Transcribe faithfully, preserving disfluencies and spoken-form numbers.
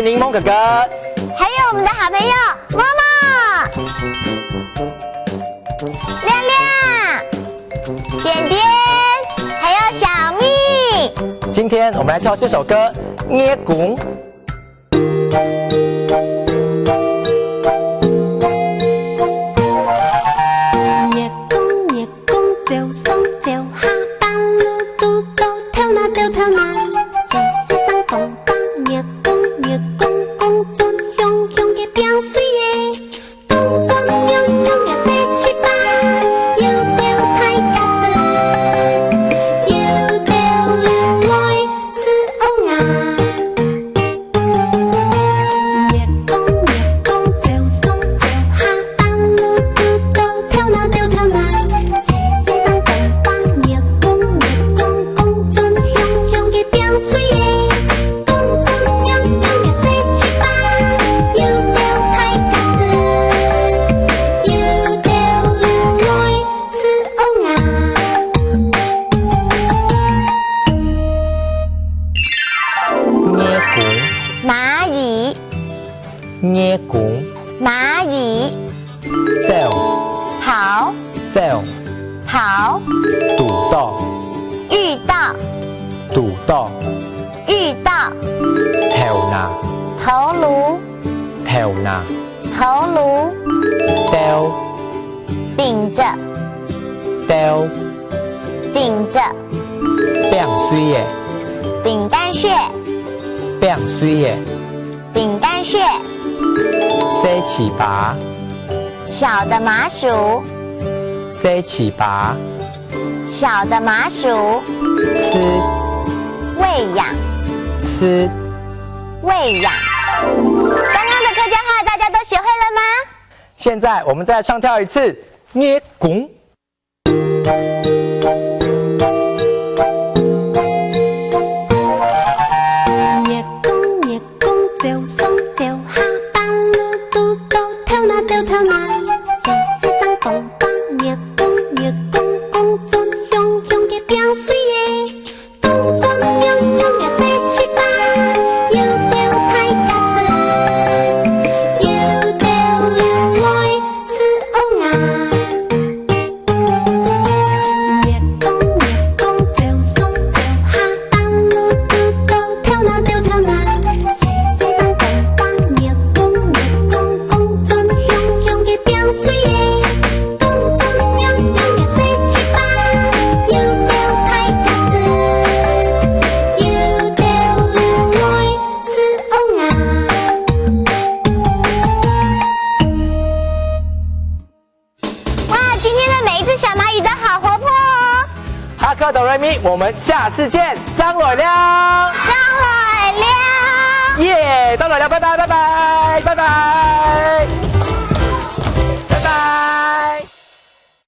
檸檬哥哥，還有我們的好朋友默默、亮亮、點點，還有小蜜。今天我們來跳這首歌《月光》。 月光，月光，照上照下，半路堵到頭那，到頭那。細細聲講吧，月光，月光，講轉香香个餅水耶。講轉香香个細粢粑，有兜大家食，有兜留來食哦啊。 月光，月光，照上照下，半路堵到頭那，到頭那。細細聲講吧，月光，月光，講轉香香个餅水耶。講轉香香个細粢粑，有兜大家食，有兜留來食哦啊。 月光，螞蟻，月光，螞蟻，走，跑，走，跑，堵到，遇到，堵到，遇到，頭那，頭顱，頭那，頭顱，兜，頂著，兜，頂著，餅水耶，餅乾屑，餅水耶，餅乾屑，細粢粑，小的麻薯，細粢粑，小的麻薯，飼，餵養，飼，餵養。剛剛的客家話大家都學會了嗎？現在我們再唱跳一次《月光》。 月光，月光，照上照下，半路堵到頭那，到頭那。細細聲講吧，月光，月光，講轉香香个餅水耶。講轉香香个細粢粑，有兜大家食，有兜留來食哦啊。 月光，月光，照上照下，半路堵到頭那，到頭那。細細聲講吧，月光，月光，講轉香香个餅水耶。講轉香香个細粢粑，有兜大家食，有兜留來食哦啊。 哇，今天的每一隻小螞蟻都好活潑哦！哈克哆來咪，我們下次見，正來尞！正來尞！耶，正來尞，拜拜，拜拜，拜拜，拜拜。